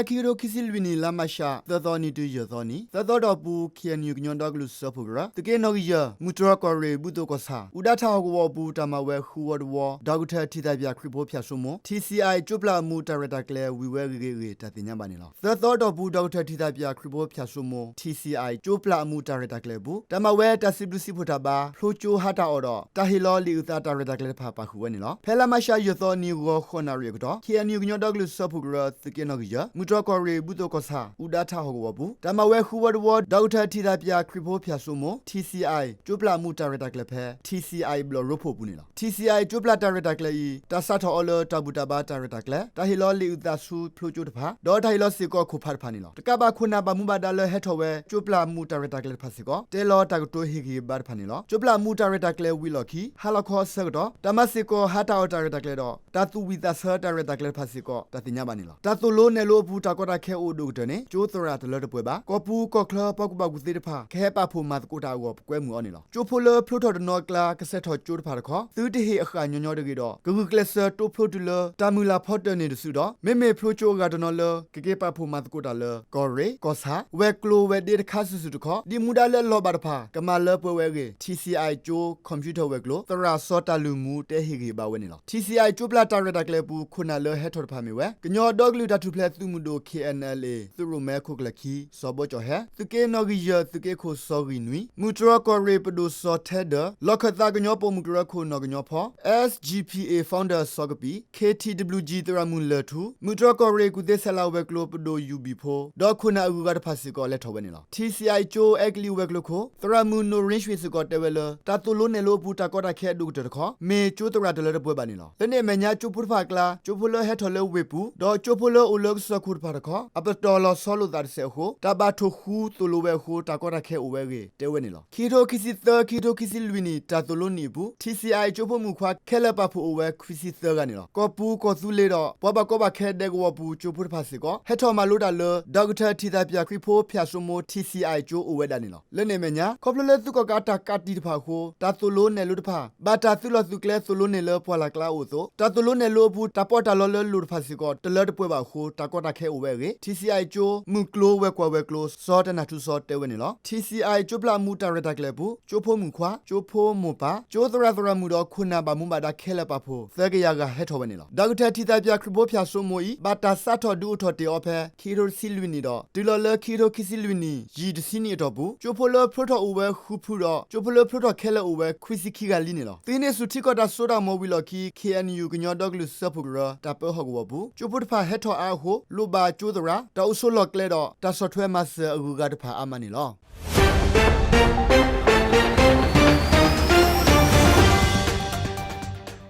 ခံကထိခံဆံလွံၢ်နံၣ် လါမးရှး သၢသီနံၤတုၤယဲၢ်သီနံၤ သၢသီတီၢ်ပူၤ ခ့ၣ်အဲၣ်ယူၣ် ကညီဒီကလုာ်စၢဖှိၣ်ကရၢ သုးက့နီၣ်ဂံၢ်ယဲၢ် မုၢ်တြီၢ်ကီၢ်ရ့ၣ် ဘူၣ်သိကီၢ်ဆၣ် အူဒါထၣ်ဟီၣ်ကဝီၤအပူၤ တၢ်မၤဝဲဃုဝီတဝီ ဒီကထၢၣ်ထံသးပၠၣ်ခရံာ်ဖိဖၠၣ်စိမိၤ ထံဆံးအါအံၤ ကၠိပျၢ်အမူးတၢ်ရဲၣ်တၢ်ကျဲၤ ဝံၤဝဲဂ့ၤဂ့ၤအဂ့ၢ် တၢ်သ့ၣ်ညါဘၣ်န့ၣ်လီၤ. သၢသီတီၢ်ပူၤ ဒီကထၢၣ်ထံသးပၠၣ်ခရံာ်ဖိဖၠၣ်စိမိၤ ထံဆံးအါအံၤ ကၠိပျၢ်အမူးတၢ်ရဲၣ်တၢ်ကျဲၤအပူၤ တၢ်မၤဝဲတၢ်စံးဘျုးစံးဖှိၣ်တၢ်ဘါ ဖျိကၠိဟါတၢ်အီၣ်ဒီး တၢ်ဟ့ၣ်လီၤလံာ်အုၣ်သးတၢ်ရဲၣ်တၢ်ကျဲၤတဖၣ် ပာ်ဃုာ်ဝဲန့ၣ်လီၤ. ဖဲလါမးရှး ယဲၢ်သီနံၤ ဂီၤဃိးနၣ်ရံၣ်အကတီၢ် ခ့ၣ်အဲၣ်ယူၣ် ကညီဒီကလုာ်စၢဖှိၣ်ကရၢ သုးက့နီၣ်ဂံၢ်ယဲၢ် မုၢ်တြီၢ်ကီၢ်ရ့ၣ် ဘူၣ်သိကီၢ်ဆၣ် အူဒါထၣ်ဟီၣ်ကဝီၤအပူၤ တၢ်မၤဝဲဃုဝီတဝီ ဒီကထၢၣ်ထံသးပၠၣ်ခရံာ်ဖိဖၠၣ်စိမိၤ ထံဆံးအါအံၤ ကၠိပျၢ်အမူးတၢ်ရဲၣ်တၢ်ကျဲၤဖဲ ထံဆံးအါအံၤ ဘျီၣ်ရိဖှိၣ်အပူၤန့ၣ်လီၤ. ထံဆံးအါအံၤ ကၠိပျၢ်တၢ်ရဲၣ်တၢ်ကျဲၤအံၤ တၢ်စးထီၣ်အီၤလၢ တၢ်ဘူၣ်တၢ်ဘါတၢ်ရဲၣ်တၢ်ကျဲၤ, တၢ်ဟ့ၣ်လီၤလံာ်အုၣ်သးဆူဖျိကၠိတဖၣ် ဒီးတၢ်ဟ့ၣ်လီၤစ့ၢ်ကီးခိၣ်ဖးတဖၣ်န့ၣ်လီၤ. တကးဘၣ် ခိၣ်နၢ်ဘၣ်မူဘၣ်ဒါလၢဟဲထီၣ်ဝဲ ကၠိပျၢ်အမူးတၢ်ရဲၣ်တၢ်ကျဲၤတဖၣ်စ့ၢ်ကီး တဲလီၤတၢ်ကတိၤဟ့ၣ်ဂံၢ်ဟ့ၣ်ဘါတဖၣ်န့ၣ်လီၤ. ကၠိပျၢ်အမူးတၢ်ရဲၣ်တၢ်ကျဲၤဝံၤလီၢ်ခံ ဟါလီၤခီအဆၢကတီၢ် တၢ်မၤစ့ၢ်ကီးဟါတၢ်အီၣ်တၢ်ရဲၣ်တၢ်ကျဲၤဒီး တၢ်သူၣ်ဝံၣ်သးဆၢတၢ်ရဲၣ်တၢ်ကျဲၤတဖၣ်စ့ၢ်ကီး တၢ်သ့ၣ်ညါဘၣ်န့ၣ်လီၤ. တၢ်သိၣ်လိနဲၣ်လိအပူၤ တၢ်ကီတၢ်ခဲအိၣ်ဒိၣ်ကတၢၢ်န့ၣ် ကၠိသရၣ်တလၢတပှဲၤဘၣ်. ကီၢ်ပူၤကီၢ်ချၢ ပှၤကူၣ်ဘၣ်ကူၣ်သ့တဖၣ် ကဟဲပာ်ဖှိၣ်မၤသကိးတၢ်အဂီၢ် ပကွဲမုာ်အီၤန့ၣ်လီၤ. ကၠိဖိလၢဖျိထီၣ်တနီၤအကျါ ကဆဲးထီၣ်ကၠိတဖၣ်တခီ သုတဟ့ၣ်အဃၣ်ညီညီတဂ့ၤဒီး ကဂုာ်ကျဲးစၢးတိဖျိတုၤလၢ တၢ်မုၢ်လၢ်ဖီတၢၢ်န့ၣ်တစုဒီး မ့မ့ၢ်ဖျိကၠိအဂၤတနီၤလၢ ကက့ၤပာ်ဖှိၣ်မၤသကိးတၢ်လၢ ကီၢ်ရ့ၣ်, ကီၢ်ဆၣ်, ဝဲၤကျိၤဝဲၤဒ့တခါစုာ်စုာ်တခီ ဒ်မူဒါလၢအလီၤဘၣ်တဖၣ် ကမၤလၢပှဲၤဝဲအဂ့ၢ် ထံဆံးအါအံၤကၠိ computer ဝဲၤကျိၤ သရၣ်စီၤတၢ်လုၢ်မူ တဲဟ့ၣ်ဂံၢ်ဟ့ၣ်ဘါဝဲန့ၣ်လီၤ. ထံဆံးအါအံၤကၠိပျၢ်တၢ်ရဲၣ်တၢ်ကျဲၤအပူၤ ခိၣ်နၢ်လၢဟဲထီၣ်တဖၣ်မ့ၢ်ဝဲ ကညီဒီကလုာ်တၢ်ထူၣ်ဖျဲးသုးမုၢ်ဒိၣ် ခ့ၣ်အဲၣ်ယူၣ် သုးရိၣ်မဲခိၣ်ကျၢၢ်ခံ စီၤဘီကၠီၣ်ဟဲ, သုးက့နီၣ်ဂံၢ်ယဲၢ် သုးက့ခိၣ်စီၤဂံၢ်နွံ, မုၢ်တြီၢ်ကီၢ်ရ့ၣ်ပဒိၣ်စီၤထဲဒၢၣ်, လီၢ်ခၢၣ်သးကညီပိာ်မုၣ်ကရၢခိၣ်နီၢ်ကညီဖီ SGPA founder စီၤကပံာ်, KTWG သရၣ်မုၣ်လၢၢ်ထူ, မုၢ်တြီၢ်ကီၢ်ရ့ၣ်ကူၣ်သ့ဆဲးလၤဝဲၤကျိၤပဒိၣ်ယူၣ်ဘံၣ်ဖိ ဒီးခိၣ်နၢ်အဂုၤအဂၤတဖၣ်စ့ၢ်ကီး လဲၤထီၣ်ဝဲန့ၣ်လီၤ. ထံဆံးအါအံၤကၠိ အဲကလံးဝဲၤကျိၤခိၣ် သရၣ်မုၣ်နိၣ်ရ့ၣ်ရွှ့ၣ်စ့ၢ်ကီးတဲဝဲလၢ တၢ်သိၣ်လိနဲၣ်လိအပူၤ တၢ်ကီတၢ်ခဲအဒိၣ်ကတၢၢ်တခီ မ့ၢ်ကၠိသရၣ်တလၢတပှဲၤဘၣ်န့ၣ်လီၤ. လၢန့ၣ်အမဲာ်ညါ ကၠိဖိတဖၣ်အကျါ ကၠိဖိလၢဟဲထီၣ်လၢဝ့ၢ်ပူၤ ဒီးကၠိဖိလၢအိၣ်လၢကစၢၢ်ခိၣ်တဖၣ်တခီ အပတီၢ်လီၤဆီလိာ်သးတစဲးအဃိ တၢ်ဘၣ်ထိၣ်ဃူသိၣ်လိဝဲအဃိ တၢ်ကီတၢ်ခဲအိၣ်ဝဲအဂ့ၢ် တဲဝဲန့ၣ်လီၤ. ခံကထိခံဆံသၢ ခံကထိခံဆံလွံၢ်နံၣ် တၢ်သိၣ်လိနံၣ်အပူၤ ထံဆံးအါအံၤကၠိဖိမုၣ်ခွါ ခဲလၢာ်ပာ်ဖှိၣ်အိၣ်ဝဲ ခွံဆံသၢဂၤန့ၣ်လီၤ. ကီၢ်ပူၤကီၢ်သူလ့ၤဒီး ပှၤဘၣ်ကီဘၣ်ခဲဒဲကဝီၤပူၤ ကၠိဖိတဖၣ်စ့ၢ်ကီး ဟဲထီၣ်မၤလိတၢ်လၢ ဒီကထၢၣ်ထံသးပၠၣ်ခရံာ်ဖိဖၠၣ်စိမိၤ ထံဆံးအါအံၤကၠိအိၣ်ဝဲဒၣ်န့ၣ်လီၤ. လၢန့ၣ်အမဲာ်ညါ ခီဖျိလၢသုးကီၣ်ကးတၢ်ကးတံာ်တဖၣ်အဃိ တၢ်သိၣ်လိနဲၣ်လိတဖၣ် ဘၣ်တၢ်သုးလီၢ်သုးကျဲသိၣ်လိနဲၣ်လၢပှၢ်လၢ်ကျါအအိၣ်အသိး တၢ်သိၣ်လိနဲၣ်လိအပူၤ တၢ်ပီးတၢ်လီလၢလိၤတဖၣ်စ့ၢ်ကီး တလၢတပှဲၤဘၣ်အဃိ တၢ်ကီတၢ်ခဲအိၣ်ဝဲအဂ့ၢ် ထံဆံးအါအံၤကၠိ မုၢ်ကျိၤဝဲၤကွာ်ဝဲၤကျိၤ စီၤတနၢ်ထူစီၤတဲဝဲန့ၣ်လီၤ. ထံဆံးအါအံၤကၠိပျၢ်အမူးတၢ်ရဲၣ်တၢ်ကျဲၤအပူၤ ကၠိဖိမုၣ်ခွါ, ကၠိဖိမိၢ်ပၢ်, ကၠိသရၣ်သရၣ်မုၣ်ဒီးခိၣ်နၢ်ဘၣ်မူဘၣ်ဒါခဲလၢာ်ပာ်ဖှိၣ် သၢကယၤဂၤဟဲထီၣ်ဝဲန့ၣ်လီၤ. ဒီကထၢၣ်ထံသးပၠၣ်ခရံာ်ဖိဖၠၣ်စိမိၤအံၤ ဘၣ်တၢ်စးထီၣ်ဒုးအိၣ်ထီၣ်တ့ၢ်အီၤဖဲ ခံကထိတဆံလွံၢ်နံၣ်ဒီး တုၤလီၤလၢခံကထိခံဆံလွံၢ်နံၣ် ယံာ်တဆံနံၣ်အတီၢ်ပူၤ ကၠိဖိလၢဖျိထီၣ်အိၣ်ဝဲဃုဖုဒီး ကၠိဖိလၢဖျိထီၣ်ခဲလၢာ်အိၣ်ဝဲ ခွံဆံခံဂၤလံန့ၣ်လီၤ. သုးဟံးန့ၢ်ဆူၣ်ထံကီၢ်တၢ်စိတၢ်ကမီၤဝံၤလီၢ်ခံ ခ့ၣ်အဲၣ်ယူၣ် ကညီဒီကလုာ်စၢဖှိၣ်ကရၢ တၢ်ပၢဟီၣ်ကဝီၤပူၤ ကၠိဖိတဖၣ်ဟဲထီၣ်အါအဃိ လိၣ်ဘၣ်ကၠိသရၣ်, တၢ်အိၣ်ဆိးလီၢ်ကျဲဒီး တၢ်ဆီၣ်ထွဲမၤစၢၤအဂုၤအဂၤတဖၣ်အါမးန့ၣ်လီၤ.